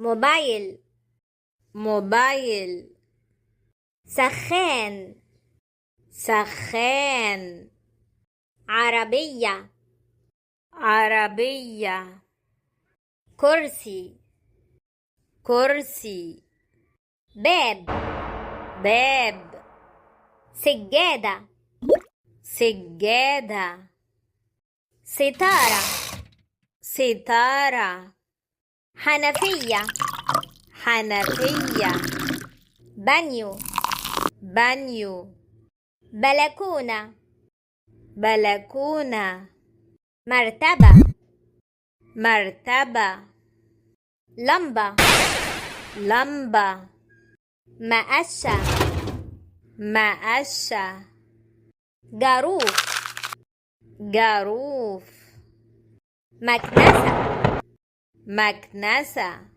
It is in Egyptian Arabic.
موبايل. موبايل. سخان. سخان. عربية. عربية. كرسي. كرسي. باب. باب. سجادة. سجادة. ستارة. ستارة. حنفية. حنفية. بانيو. بانيو. بلكونة. بلكونة. مرتبة. مرتبة. لمبة. لمبة. مقشة. مقشة. جاروف. جاروف. مكنسة. مكنسة.